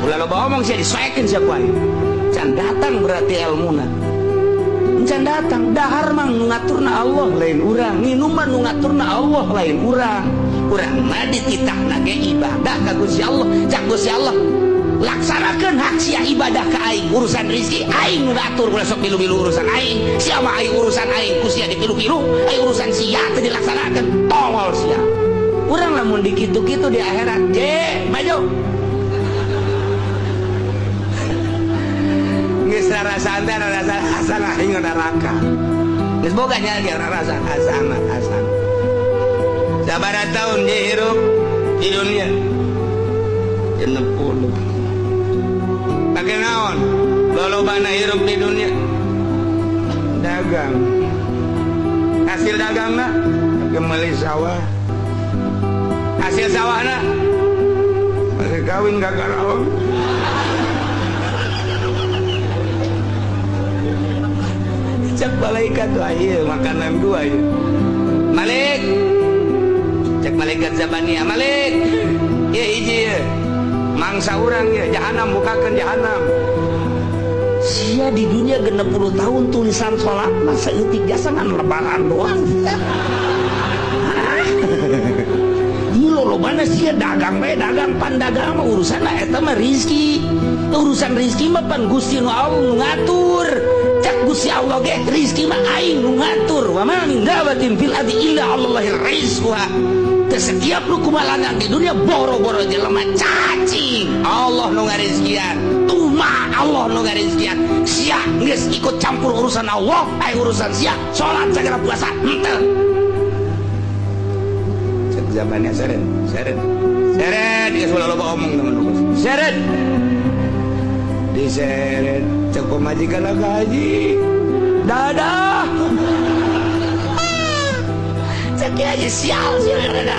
Ulah loba omong sia, disoekeun sia ku aing. Can datang berarti elmuna. Can datang dahar mah nu ngaturna Allah lain urang, nginum mah nu ngaturna Allah lain urang. Urang mah dititahna ge ibadah ka Gusti Allah. Cak Gusti Allah, laksanakeun hak sia ibadah ka aing, urusan rizki aing nu ngatur, ulah sok milu-milu urusan aing. Sia mah aing urusan aing ku sia dipilu-pilu, aing urusan sia teu dilaksanakeun, tongol sia. Urang lamun dikitu-kitu di akhirat, je maju. Geus rarasaan teh rarasaan hasanah aing neraka. Geus boga nya ge rarasaan hasanah hasanah. Sabaraha tahun dia hirup di dunia? 60. Pakai naon? Lolobana hirup di dunia? Dagang. Hasil dagangna meuli sawah. Hasil sawahna pakai kawin ka Karawang. Cak malaikat tuh ieu makanan gua ieu. Malik. Cak malaikat Zabania, Malik. Ieu hiji ieu. Mangsa urang ieu jahanam, bukakeun jahanam. Sia di dunia 60 tahun tulisan sholat mah saeutik jasa ngan lebaran doang. Ieu lolobana sia dagang bae, dagang pan dagang mah urusan lah eta mah rizki. Urusan rizki mah pan Gusti nu Allah nu ngatur. Cak Gusti Allah ge rizki mah aing nu ngatur. Wa ma min dabatin fil ardi illa 'alallahi rizquha. Teu setiap nu kumalangan di dunia boro-boro jelema cacing Allah nu ngarizkian, tuma Allah nu ngarizkian. Sia geus ikut campur urusan Allah, ai urusan sia salat sagala puasa henteu. Cek zamannya seret seret seret geus ulah loba omong teman seret diseret cek pemajikan haji dadah. Cek aja sial sial dadah.